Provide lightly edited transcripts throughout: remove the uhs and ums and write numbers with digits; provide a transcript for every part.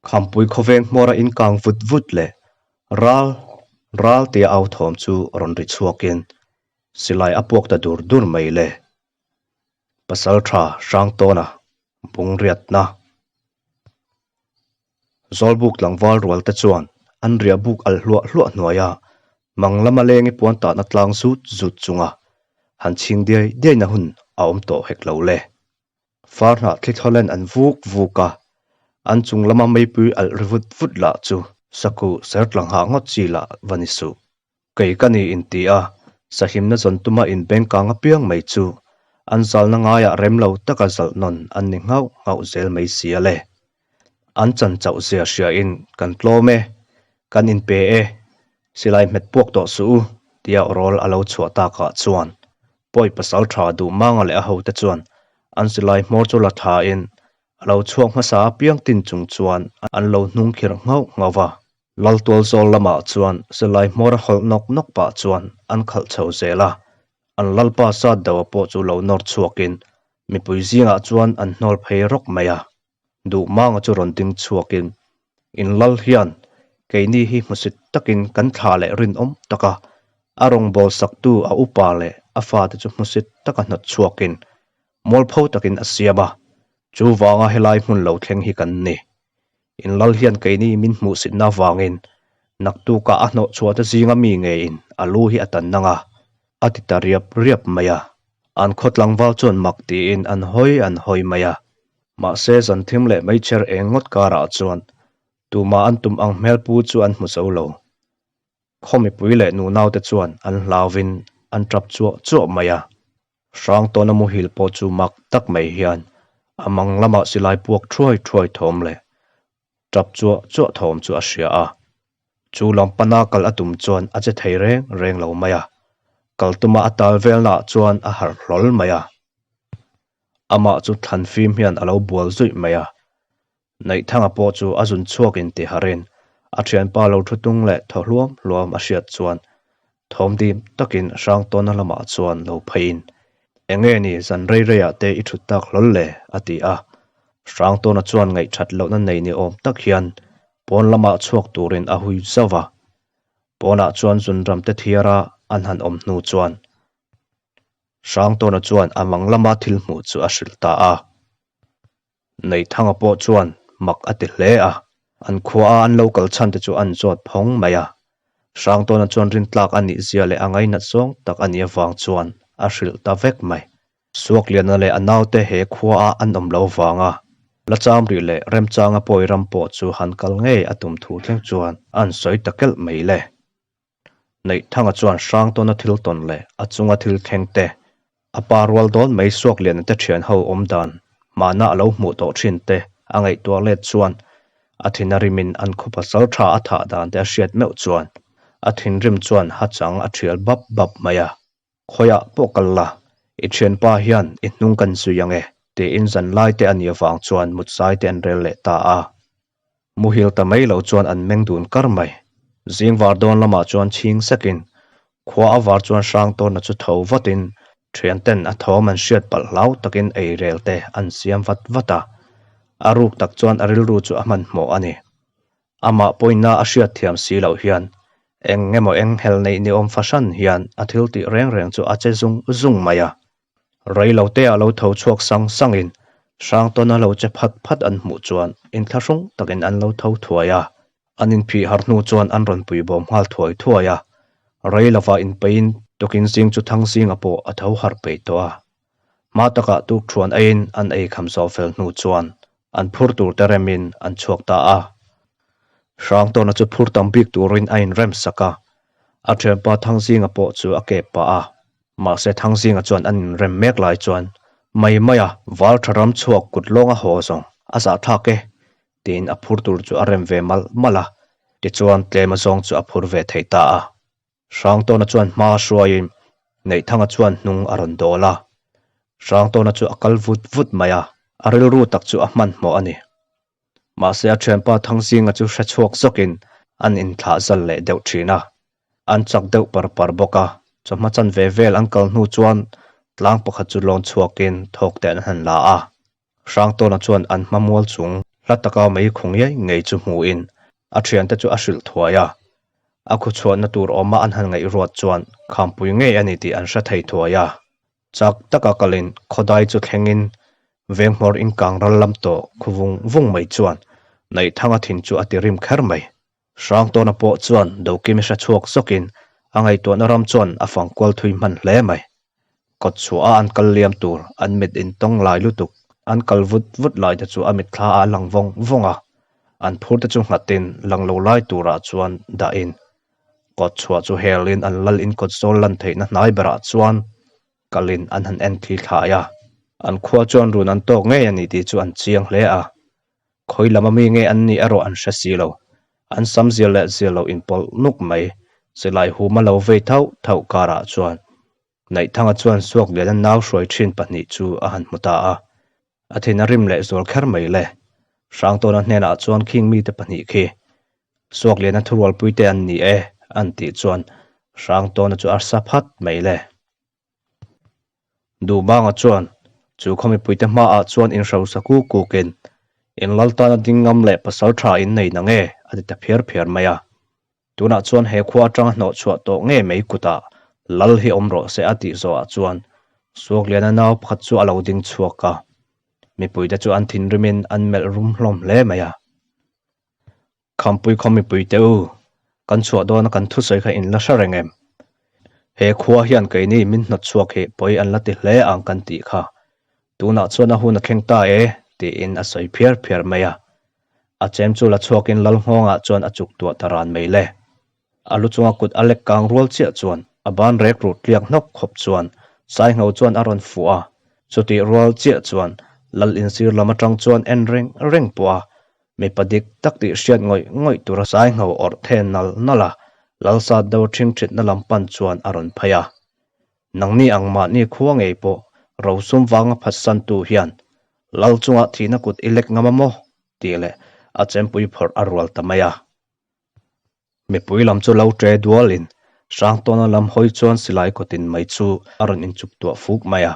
Khampui khawveng hmawra inkang vut vut leh ral ral tia au thawm chu rawn ri chhuakin silai a puak ta dur dur mai le. Pasal tha hrang tawna bung riatna. Zawlbuk tlangval rual te chuan an riah buk alh hluah hluah hnuaia mang lama lengi puan tahna tlang zut zut chunga han chhing diai diaina hun a awm tawh hek lo le. Far hnah thli thawlen an vuk vuk a, an chung lama meipui alh ri vut vut lah chu saku ser tlang hah ngawt chi lah va ni suh. Kei ka ni inti a, sahimna zawn tuma inbeng kang apiang mai chu an zalna ngaiah rem lo taka zalh nawn an ni nghauh nghauh zel mai si a le. An chan chauh zia hriain kan tlawm e, kan inpe e, silai hmet puak tawh suh u tia rawl a lo chhuah takah chuan pawi pasal tha duh manga leh a hote chuan an silai hmawr chu la thain a lo chhuak hmasa apiang tin chung chuan an lo hnung khirh nghauh nghauh va. Laltual zawl lamah chuan silai hmawr a hawlh nawk nawk pah chuan an khalh chho zel a, an lalpa sat deuha pawh chu lo nawr chhuakin mipui zingah chuan an hnawl phei rawk mai a. Duhmanga chu rawn ding chhuakin, In lal hian keini hi hmusit takin kan thla leh rinawm taka a rawngbâwl saktu a upa leh a fate chu hmusit taka hnawt chhuakin mualpho takin a siam a, chu vanga helai hmun lo thleng hi kan ni. In lal hian keini min hmuhsitna avangin naktukah a hnawh chhuahte zinga mi ngeiin a lu hi a tan nang a, a ti ta riap riap mai a. An khaw tlangval chuan mak tiin an hawi an hawi mai a. Mahse zan thim leh meichher eng ngawt karah chuan tumah an tum ang hmel pu chu an hmu zo lo. Khaw mipui leh nunaute chuan an hlauvin an tap chuah chuah mai a. Hrang tawna muhil pawh chu mak tak mai hian a mang lamah silai puak thuai thuai thawm leh tap chuah chuah thawm chu a hria a. Chu lam pana kal a tum chuan a che thei reng reng lo mai a, kal tuma a tal velnaah chuan a harh hlawl mai a. Amah chu thlan fim hian a lo bual zuih mai a. Naihthanga pawh chu a zun chhuak in ti harin a thianpa lo thu tung leh thaw hluam hluam a hriat chuan thawm dim takin Hrangtawna lamah chuan lo pheiin, Enge ni zan rei reiah te i thut tak hlawl le? a ti a. Hrangtawna chuan ngaihthat lohna nei ni awm tak hian pawn lamah chhuak turin a hui zauh va. Pawnah chuan zunram te thiara an han awm hnu chuan Hrangtawna chuan a mang lama thil hmuh chu a hrilh ta a. Neithanga pawh chuan mak a ti hle a, an khua a an lo kal chhan te chu an zawt phawng mai a. Hrangtawna chuan rintlak a nih zia leh a ngainat zawng tak a nih avang chuan a hrilh ta vek mai. Suakliana leh a naute he khua a an awm lo vang a, la cham rih leh remchanga pawi ram pawh chu han kal ngei a tum thu thleng chuan an sawi ta kelh mai le. Neihthanga chuan Hrangtawna thil tawn leh a chunga thil thleng te, a pa rual dawn mai Suakliana te thian ho awm dan mahna a lo hmuh tawh thin te a ngaihtuah let chuan a thin a rimin an khaw pasal tha a thah dan te a hriat meuh chuan a thinrim chuan hachang a thial bap bap mai a. Khawiah pawh kal la, i thianpa hian i hnung kan zui ang e, tiin zan lai te a nih avang chuan mutsai te an rel leh ta a. Muhil ta mai lo chuan an meng dun kar mai. Zing var dawn lamah chuan chhing sekin khua a var chuan hrang tawnna chu tho vatin thianten a thawm an hriat palh hlau takin ei rel te an siam vat vat a. A ruk tak chuan a rilru chu a hmanhmawh a ni. Amah pawina a hriat thiam si loh hian eng emaw eng hel neih ni awm fahran hian a thil tih reng reng chu a che zung zung mai a. Rei lo te ah lo tho chhuak sang sangin Hrangtawna lo che phat phat an hmuh chuan inthlahrung takin an lo tho thuai a. An inphih harh hnu chuan an rawn pui bawm nghal thuai thuai a. Rei lovah inpeiin tukin zing chu Thangzinga pawh a tho harh peih tawh a. Hma takah tukthuan eiin an ei kham zawh fel hnu chuan an phur tur te remin an chhuak ta a. Hrangtawna chu phur tam bik turin a inrem sak a, a thianpa Thangzinga pawh chu a kep pah a. Mahse Thangzinga chuan an inrem mek lai chuan mai maia val tha ram chhuak kut lawnga haw zawng a zahthlak e tiin a phur tur chu a rem ve malh malh a, tichuan tlema zawng chu a phur ve thei ta a. Hrangtawna chuan hma hruaiin Neihthanga chuan hnung a rawn dawl a. Hrangtawna chu a kal vut vut mai a, a rilru tak chu a hmanhmawh a ni. Mahse a thianpa Thangzinga chu hre chhuak zawkin an inthlah zal leh deuh thin a. An chak deuh par par bawk a, chawhma chanve vel an kal hnu chuan tlang pakhat chu lawn chhuakin thawk te an han la a. Hrangtawna chuan an hma mual chung. Hla taka mei khu ngei ngei chu hmuin a thiante chu a hrilh thuai a. A khu chhuahna tur awma an han ngaihruat chuan khampui ngei a ni tih an hre thei thuai a. Chak taka kalin khawdai chu thlengin veng hmawr inkang ral lam tawh khu vung vung mai chuan Naihthanga thin chu a ti rim kher mai. Hrangtawna pawh chuan Dokimi hre chhuak zawkin a ngaihtuahna ram chuan a fang kual thui hman hle mai. Kawt chhuah a an kal liam tur an mit intawng lai lutuk an kal vut vut lai te chu a mitthla ah a lang vawng vawng a, an phur te chu nghatin lang lo lai turah chuan dahin kawt chhuah chu helin an lal in kawt zawl lan theihna hnai berah chuan kalin an han en thli thlai a. An khua chuan run an tawk ngei a ni tih chu an chiang hle a, Khawi lam ami nge an nih erawh an hre si lo. An sam zir leh zir lo inpawlh nuk mai. Silai hum a lo vei thauh thauh karah chuan Naihthanga chuan Suakliana nau hruai thin pahnih chu a han hmu ta a. A thin a rim leh zual kher mai le. Hrangtawna hnenah chuan khing mite pahnih khi Suakliana thurualpuite an ni e an tih chuan Hrangtawna chu a sa phat mai le. Duhbanga chuan chu khaw mipuite hmaah chuan inhrosa kuk kukin, In lal tana ding ngam leh pasal tha in nei na nge? a ti ta phiar phiar mai a. Tunah chuan he khua atanga hnawh chhuah tawh ngei mai kutah lal hi awm rawh se a tih zawhah chuan Suakliana nau pakhat chu a lo ding chhuak a. Mipuite chu an thinrimin an melh rum hlawm hle mai a. Khampui khaw mipui te u, kan chhuah dawna kan thusawi kha in la hre reng em? He khua hian keini min hnawt chhuak hi pawi an la ti hle ang kan tih kha. Tunah chuan a hun a thleng ta e, tiin a sawi phiar phiar mai a. A chem chu la chhuakin lal nghawngah chuan a chuk tuah ta ran mai le. A lu chunga kut a lek kang rual chiah chuan a ban rek ruh tliak hnawk khawp chuan Saingho chuan a rawn fuh a, chutih rual chiah chuan lal insir lam atang chuan en reng reng pawh a Mipa dik tak tih hriat ngawih ngawih tura Saingho awrh the nal nal a, Lalsat do ṭhing ṭhitna lam pan chuan a rawn phei a. Nangni ang mahni khua ngei pawh rosum vanga phatsantu hian Lal chungah thihna kut i lek ngam a maw? tih leh a chempui phawrh a rual ta mai a. Mipui lam chu lo ṭe dualin Hrangtawna lam hawi chuan silai kawtin mai chu a rawn inchuk tuah fuk mai a.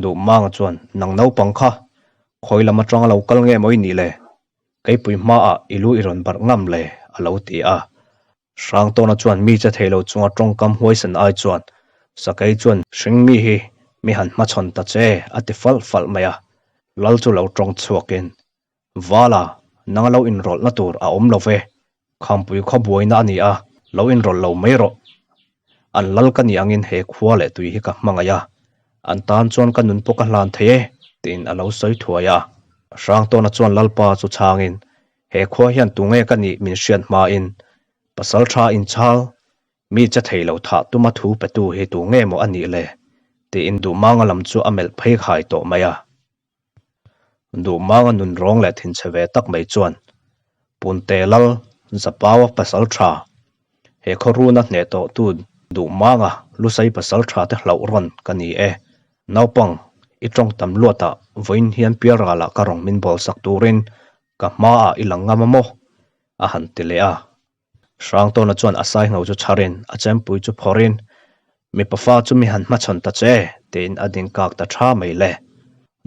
Duhmanga chuan, Nang naupang kha, khawi lam aṭanga lo kal nge maw i nih le? Keipui hmaah i lu i rawn barh ngam le, a lo ti a. Hrangtawna chuan mi che thei lo chunga ṭawngkam huaisan ai chuan Sakei chuan hring mi hi mi han hmachhawn ta che, a ti falh falh mai a. Lal chu lo ṭawng chhuakin, Vala, nanga lo inrawlhna tur a awm lo ve. Khampui khaw buaina a ni a, lo inrawlh lo mai rawh. An lal ka nih angin he khua leh tui hi ka hmangaih a, an tan chuan ka nun pawh ka hlan thei e, tiin a lo sawi thuai a. Hrangtawna chuan Lalpa chu chhangin, He khua hian tunge ka nih min hriat hmain, Pasaltha inchhal, mi che thei lo thah tuma thu petu hi tunge maw a nih le? tiin Duhmanga lam chu a melh phei khai tawh mai a. Duhmanga nun rawng leh thinchhe ve tak mai chuan Punte Lal Zapaua pasal tha, he khaw runa hneh tawhtu Duhmanga Lusai pasal tha te hlauh rawn ka ni e. Naupang, i tawng tam luatah vawiin hian pialralah ka rawng min bawl sak turin ka hmaah i lang ngam a maw? a han ti leh a. Hrangtawna chuan a saingho chu chharin a chempui chu phawrhin, Mipa fa chu mi han hmachhawn ta che, tiin a ding kak ta tha mai le.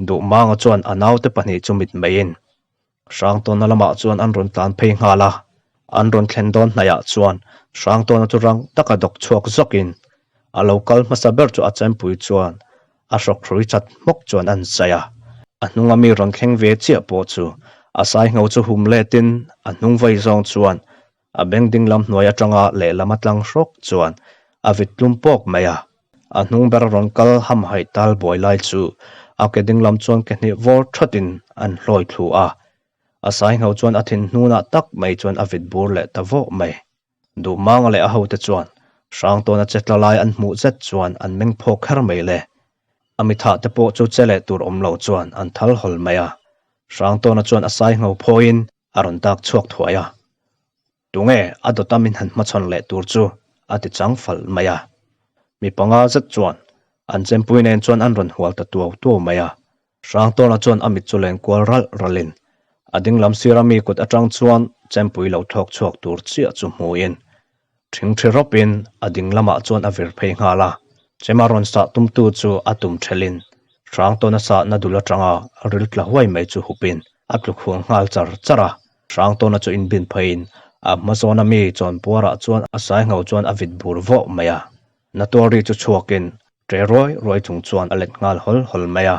Duhmanga chuan a naute pahnih chu mit meiin Hrangtawna lamah chuan an rawn tlan phei nghal a. An rawn thlen dawn hnaihah chuan Hrangtawna chu rang taka dawk chhuak zawkin a lo kal hmasa ber chu a chempui chuan a hrawk hrui chat hmawk chuan an zai a. A hnunga mi rawn thleng ve chiah pawh chu a saingho chu hum letin a hnung vai zawng chuan a beng ding lam hnuai atanga lehlam a tlang hrawk chuan a vit tlum pawk mai a. A hnung ber rawn kal hamhaih tal buai lai chu a ke ding lam chuan ke hnih vawr thatin an hlawi thlu a. A saingho chuan a thin hnunah tak mai chuan a vit bur leh ta vawh mai. Duhmanga leh a hote chuan Hrangtawna che tla lai an hmuh zet chuan an meng phawk kher mai le. A mithah te pawh chu che leh tur awm lo chuan an thal hawl mai a. Hrangtawna chuan a sai ngho phawiin a rawn dak chhuak thuai a. Tunge a dawta min han hmachhawn leh tur chu a ti chang falh mai a. Mi panga zet chuan an chempui nen chuan an rawn hual ta tuau tuau mai a. Hrangtawna chuan a mit chu len kual ralh ralhin a ding lam sira mi kut atang chuan chempui lo thlawk chhuak tur chiah chu hmuin thingthi rawpin a ding lamah chuan a vir phei nghal a. Chema rawn sah tumtu chu a tum thelhin Hrangtawna sahna dul atanga ril tla huai mai chu hupin. A tlu khuang nghal char char a. Hrangtawna chu inbin pheiin a hma zawna mi chawnpuarah chuan a saingho chuan a vit bur vawh mai a. Natuari chu chhuakin ṭe ruai ruai chung chuan a let nghal hawl hawl mai a.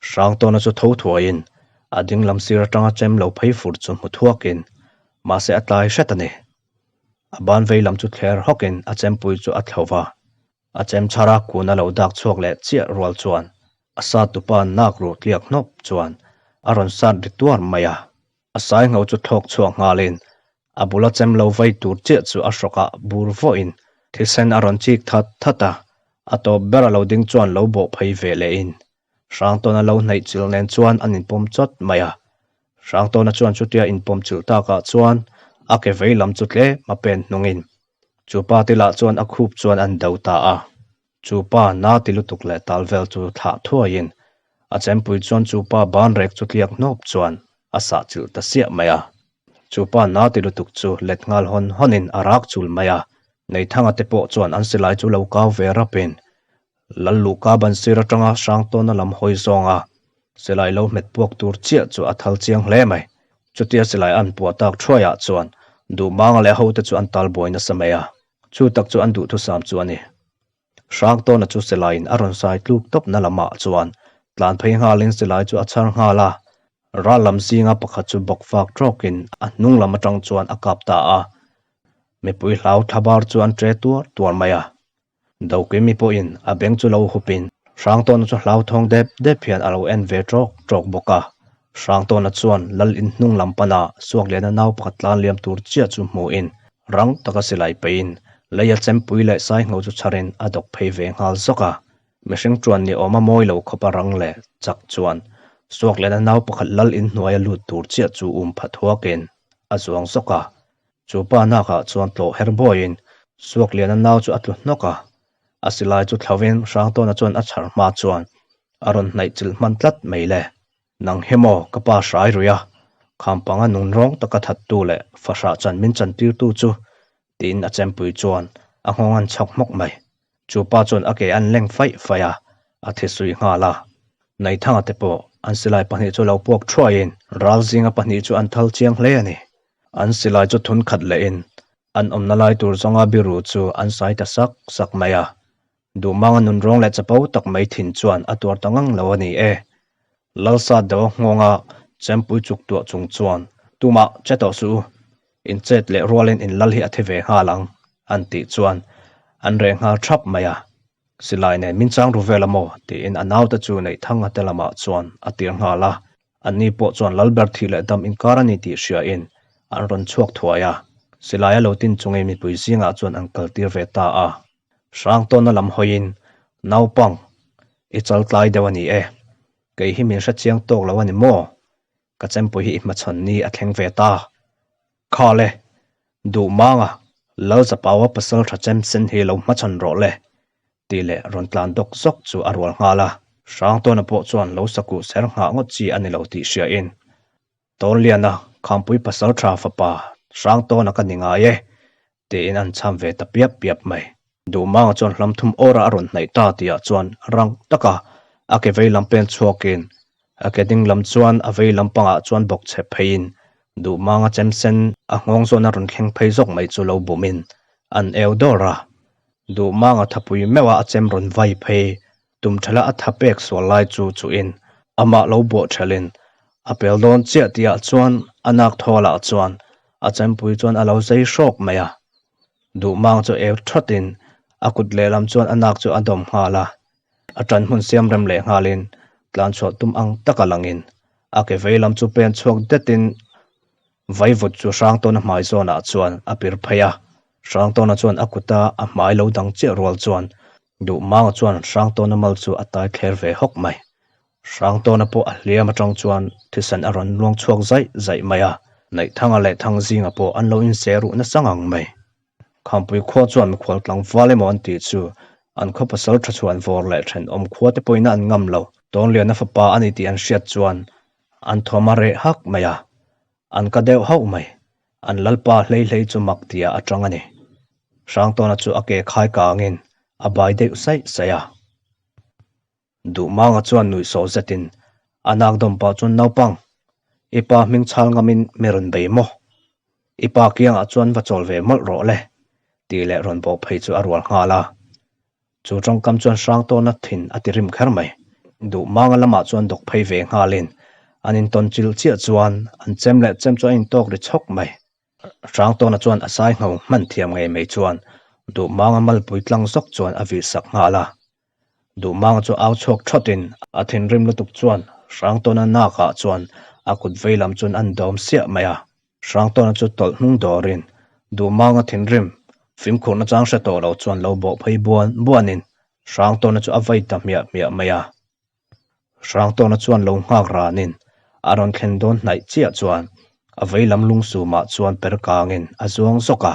Hrangtawna chu tho thuaiin a ding lam sir atanga chem lo phei fur chu hmu thuakin mahse a tlai hret a ni. A ban vei lam chu thler hawkin a chempui chu a thlo va. A chem chhar a kun a lo dak chhuak leh chiah rual chuan a sat tupa nak ruh tliak hnawp chuan a rawn sat ri tuar mai a. A saingho chu thlawk chhuak nghalin a bula chem lo vai tur chiah chu a hrawkah bur vawhin thisen a rawn chik that that a, a tawp ber a lo ding chuan lo bawh phei ve lehin Hrangtawna lo hnaih chilh nen chuan an inpawm chawt mai a. Hrangtawna chuan chutia inpawm chilh takah chuan a ke vei lam chu tlem a pen hnungin chu pa te lah chuan a khup chuan an do ta a. Chu pa na ti lutuk leh tal vel chu thlah thuaiin a chempui chuan chu pa ban rek chu tliak hnawp chuan a sah chilh ta siah mai a. Chu pa na ti lutuk chu let nghal hawn hawnin a rak chul mai a. Neithanga te pawh chuan an silai chu lo kau ve rapin Lalluhka ban sir atanga Hrangtawna lam hawi zawnga silai lo hmet puak tur chiah chu a thal chiang hle mai. Chutia silai an puah tak thuaiah chuan Duhmanga leh hote chu an tal buai nasa mai a, chu tak chu an duhthusam chu a ni. Hrangtawna chu silaiin a rawn sai tluk tawpna lamah chuan tlan phei nghalin silai chu a chhar nghal a, ral lam zinga pakhat chu bawk fak tawkin a hnung lam atang chuan a kap ta a, mipui hlau thlabar chu an tre tuar tuar mai a. Dokimi pawhin a beng chu lo hupin Hrangtawna chu hlauthawng dep dep hian a lo en ve ṭawk ṭawk bawk a. Hrangtawna chuan lal in hnung lam pana Suakliana nau pakhat tlan liam tur chiah chu hmuhin rang taka silai peihin leia chempui leh saingho chu chharin a dawk phei ve nghal zawk a. Mihring ṭuan ni awma mawi lo khawpa rang leh chak chuan Suakliana nau pakhat lal in hnuaia lut tur chiah chu um pha thuakin a zuang zawk a. Chu pa nakah chuan tlawh her bawiin Suakliana nau chu a tlu hnawk a, a silai chu thlauhin Hrangtawna chuan a chhar hma chuan a rawn hnaih chilh hman tlat mai le. Nang hi maw ka pa hrai rui a, khampanga nun rawng taka thattu leh fahrah chan min chantirtu chu tiin a chempui chuan a nghawng an chhawk hmawk mai. Chu pa chuan a ke an leng faih faih a, a thisui nghal a. Naithanga te pawh an silai pahnih chu lo puak thuaiin ral zinga pahnih chu an thal chiang hle a ni. An silai chu thun khat lehin an awmna lai tur zawnga biru chu an sai ta sak sak mai a. Duhmanga nun rawng leh chapo tak mai thin chuan a tuar ta ngang lo a ni e. Lalsa deuh nghawnga chempui chuk tuah chung chuan tumah che tawh suh u, in chet leh rualin in lal hi a thi ve nghal ang an tih chuan an reh nghal thap mai a. Silai nen min chang ru vel a maw tiin a naute chu Neihthanga te lamah chuan a tir nghal a. Anni pawh chuan Lalber thih leh dam inkar a ni tih hriain an rawn chhuak thuai a, silai a lo tin chungin mipui zingah chuan an kaltir ve ta a. Hrangtawna lam hawiin, Naupang, i chal tlai deuh a ni e. Kei hi min hre chiang tawk lo a ni maw? Ka chempui hi i hmachhawn ni a thleng ve ta. Khale, Duhmanga, Lalzapaua pasal tha chem sen hi lo hmachhawn rawh le, tih leh rawn tlan dawk zawk chu a rual nghal a. Hrangtawna pawh chuan lo sakuh ser nghah ngawt chi a ni lo tih hriain, Tawnliana, Khampui pasal tha fapa Hrangtawna ka ni ngai e, tiin an chham ve ta piap piap mai. Duhmanga chuan hlam thum awra a rawn hnaih ta tihah chuan rang taka a ke vei lam pen chhuakin a ke ding lam chuan a vei lam pangah chuan bawk chhe pheiin Duhmanga chem sen a nghawng zawn a rawn thleng phei zawk mai chu lo bumin an eu dawr a. Duhmanga thapui meuha a chem rawn vai phei tum thala a tha pek sual lai chu chuhin amah lo bawh thelin a pel dawn chiah tihah chuan a nak thawlah chuan a chempui chuan a lo zei hrawk mai a. Duhmang chu eu thatin a kut lehlam chuan a nak chu a dawm nghal a, a tan hmun siam rem leh nghalin tlan chhuah tum ang taka langin a ke vei lam chu pen chhuak detin Vaivut chu Hrangtawna hmai zawnah chuan a pir phei a, Hrangtawna chuan a kuta a hmai lo dang chiah rual chuan Duhmanga chuan Hrangtawna mal chu a tai thler ve hawk mai. Hrangtawna pawh a hliam atang chuan thisen a rawn luang chhuak zaih zaih mai a, Neihthanga leh Thangzinga pawh an lo inseh ruh nasa ngang mai. Khampui khua chuan mikhual tlangval emaw an tih chu an khaw pasal tha chhuan vawr leh thenawm khua te pawhin an ngam lo. Tawnliana fapa a ni tih an hriat chuan an thawm a reh hak mai a, an ka deuh hauh mai. An lalpa hlei hlei chu mak tihah a tang a ni. Hrangtawna chu a ke khai kangin a bai deuh saih saih a. Duhmanga chuan nuihsawh zetin a nak dawm pah chuan naupang. I pa hming chhal ngamin mi rawn bei maw? I pa kiangah chuan va chawl ve mawlh rawh le, tih leh rawn bawh phei chu a rual nghal a. Chu tawngkam chuan Hrangtawna thin a ti rim kher mai. Duhmanga lamah chuan dawk phei ve nghalin an intawn chilh chiah chuan an chem leh chem chu a intawk ri chhawk mai. Hrangtawna chuan a sai ngho hman thiam ngei mai chuan Duhmanga malpui tlang zawk chuan a vih sak nghal a. Duhmanga chu au chhuak thawtin a thinrim lutuk chuan Hrangtawna nakah chuan a kut vei lam chuan an dawm siah mai a. Hrangtawna chu tawlh hnung dawrin Duhmanga thinrim fimkhurna chang hre tawh lo chuan lo bawh phei buan buanin Hrangtawna chu a vei ta hmiah hmiah mai a. Hrangtawna chuan lo nghak ranin a rawn thlen dawn hnaih chiah chuan a vei lam lungsumah chuan per kangin a zuang zawk a.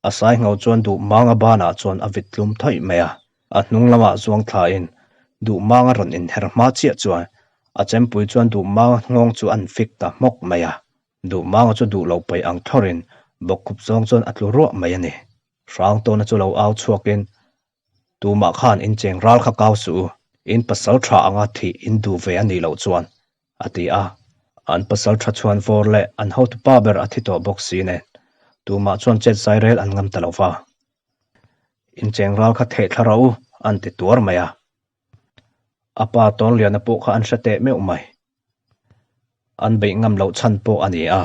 A sai ngho chuan Duhmanga banah chuan a vit tlum thawih mai a, a hnung lamah zuang thlain Duhmanga rawn inher hma chiah chuan a chempui chuan Duhmanga nghawng chu an fik ta hmawk mai a. Duhmanga chu duh lo paih ang thlawrin bawkkhup zawng chuan a tlu ruah mai a ni. Hrangtawna chu lo au chhuakin Tumah khan in cheng ral kha kau suh u, in pasal tha anga thih in duh ve a nih loh chuan, a ti a. An pasal tha chhuan vawr leh an hotupa ber a thi tawh bawk si nen, tumah chuan chet zai rel an ngam ta lo va. In cheng ral kha theh thla rawh u, an ti tuar mai a. A pa Tawnliana pawh kha an hre teh meuh mai. An beih ngam loh chhan pawh a ni a.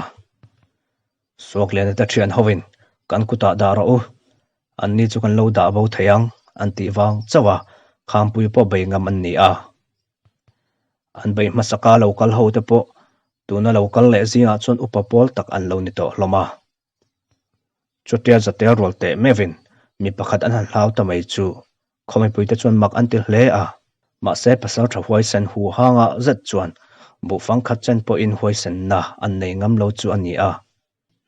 Suakliana te thian hovin kan kutah dah rawh u, anni chu kan lo dah bo thei ang an tih vang chauh a, Khampui pawh bei ngam an ni a. An bei hmasaka lo kal ho te pawh tuna lo kal leh zingah chuan upa pawl tak an lo ni tawh hlawm a. Chutia zatel rual teh meuhin mi pakhat an han hlau ta mai chu Khaw mipuite chuan mak an ti hle a, mahse pasaltha huaisen hu hanga zet chuan buhfang khat chen pawhin huaisenna an nei ngam lo chu a ni a.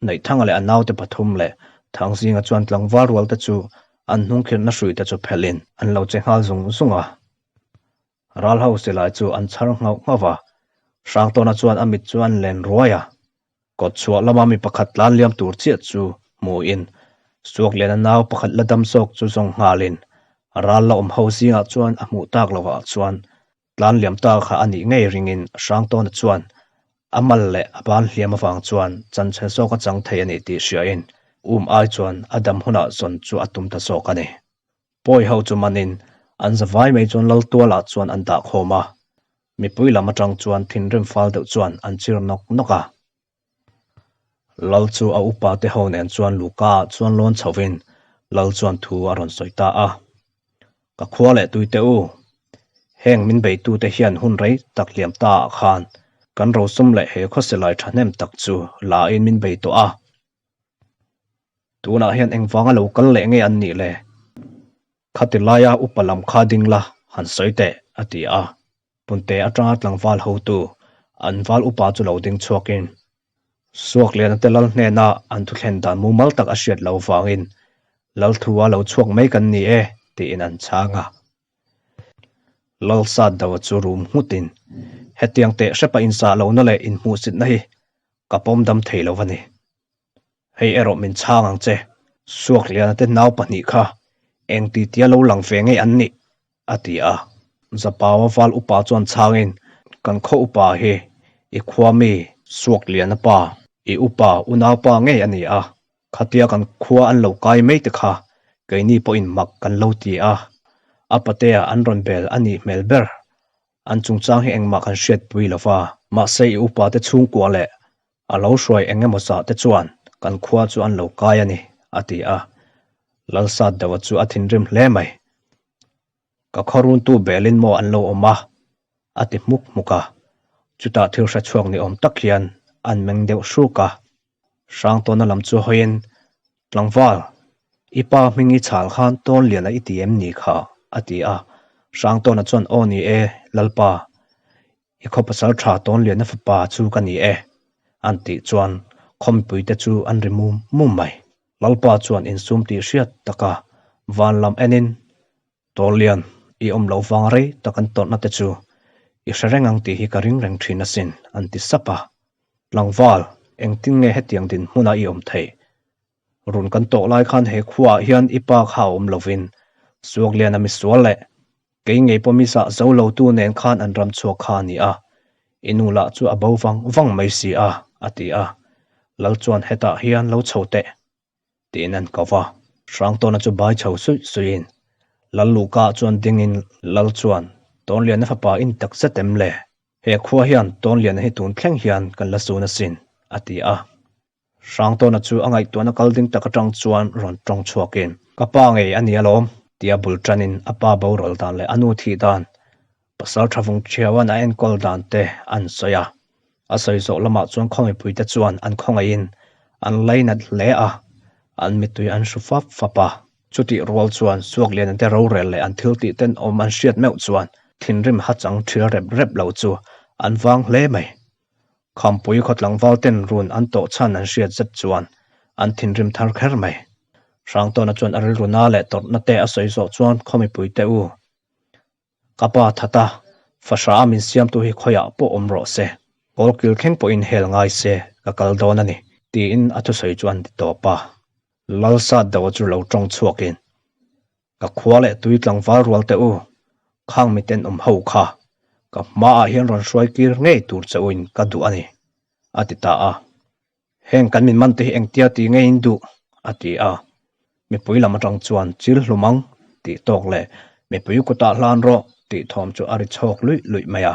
Neihthanga leh a naute pathum leh Thangzinga chuan tlangval rualte chu an hnungkhirhna hruite chu phelhin an lo che nghal zung zung a. Ral ho silai chu an chhar nghauh nghauh va, Hrangtawna chuan a mit chu an len ruai a. Kawt chhuah lama mi pakhat tlan liam tur chiah chu hmuhin Suakliana nau pakhat la dam zawk chu zawng nghalin ral la awm ho zingah chuan a hmuh tak lovah chuan tlan liam ta kha a nih ngei ringin Hrangtawna chuan a mal leh a ban hliam avang chuan chanchhe zawk a chang thei a ni tih hriain um ai chuan a dam hunah zawn chu a tum ta zawk a ni. Pawi ho chu manin an zavai mai chuan Laltualah chuan an dah khawm a, mipui lam atang chuan thinrim fal deuh chuan an chir nawk nawk a. Lal chu a upa te ho nen chuan Luka ah chuan lawn chhovin Lal chuan thu a rawn sawi ta a, Ka khua leh tuite u, heng min beitute hian hun rei tak liam ta ah khan kan rosum leh he khawsilai thahnem tak chu la in min bei tawh a, Tunah hian engvanga lo kal leh nge an nih le? Khati laia upa lam kha ding la, han sawi teh, a ti a. Punte atanga tlangval hotu, an val upa chu lo ding chhuakin, Suakliana te lal hnena an thuthlen dan mumal tak a hriat loh vangin Lalthua lo chhuak mai kan ni e, tiin an chhang a. Lalsat Dawa chu rum nghutin, Hetiang teh hrepa inzah lohna leh inhmuhsitna hi ka pawm dam thei lo a ni. Hei erawh min chhang ang che, Suakliana te nau pahnih kha eng ti tia lo lang ve ngei an nih? a ti a. Zapaua val upa chuan chhangin, Kan khaw upa hi i khua mi Suakliana pa, i upa unaupa ngei a ni a, khatia kan khua an lo kai mai te kha keini pawhin mak kan lo ti a, a patea an rawn bel a nih hmel ber An chungchang hi engmah kan hriatpui lo va, mahse i upate chhungkua leh a lo hruai eng emaw zah te chuan kan khua chu an lo kai a ni, a ti a. Lalsat deuha chu a thinrim hle mai. Ka khawruntu belin maw an lo awm a? a ti hmuk hmuk a. Chutah thil hre chhuak ni awm tak hian an meng deuh hruk a. Hrangtawna lam chu hawiin, Tlangval, i pa hming i chhal khan Tawnliana i ti em ni kha? a ti a. Hrangtawna chuan, Aw ni e, Lalpa, i khaw pasal tha Tawnliana fapa chu ka ni e, an tih chuan khawmpuite chu an ri mum mum mai. Lalpa chuan insum tih hriat taka van lam enin, Tawnlian, i awm loh vang rei tak an tawrhna te chu i hre reng ang tih hi ka ring reng thin asin, an ti sap a. Tlangval, engtin nge hetiang dinhmuna i awm theih? Run kan tawh lai khan he khuaah hian i pa kha a awm lovin, Suakliana misual leh kei ngei pawh mi zah zo lotu nen khan an ram chhuak kha a ni a. I nu lah chu a bo vang vang mai si a, a ti a. Lal chuan hetah hian lo chho teh, tiin an ko va. Hrangtawna chu bai chho suih suihin Lal Luhka chuan dingin Lal chuan, Tawnliana fapa in tak zet em le? He khua hian Tawnliana hi tun thleng hian kan la sun asin, a ti a. Hrangtawna chu a ngaihtuahna kal ding tak atang chuan rawn tawng chhuakin, Ka pa ngei a ni alawm, tia bul tanin a pa boral dan leh a nu thih dan, pasal tha vung thiauan a enkawl dan te an sawi a. A sawi zawh lamah chuan khaw mipuite chuan an khawngaihin an lainat hle a, an mittui an hru fap fap a. Chutih rual chuan Suakliana te rorel leh an thil tih tenawm an hriat meuh chuan thinrim hachang thil rep rep lo chu an vang hle mai. Khampui khaw tlangval ten run an tawh chhan an hriat zet chuan an thinrim thar kher mai. Hrangtawna chuan a rilru na leh tawrhna te a sawi zawh chuan khaw mipui te u, Ka pa that a, fahra a min siamtu hi khawiah pawh awm rawh se, kawlkil thleng pawhin hel ngai se ka kal dawn a ni, tiin a thusawi chu an ti tawp a. Lalsat deuha chu lo tawng chhuakin, Ka khua leh tui tlangval rual teh u, khang mi tenawm ho kha ka hmaah hian rawn hruai kir ngei tur che uin ka duh a ni, a ti ta a. Heng kan min man te hi engtia ti ngeiin duh? a ti a. Mipui lam atang chuan chil hlum ang tih tawk leh mipui kutah hlan rawh tih thawm chu a ri chhawk luih luih mai a.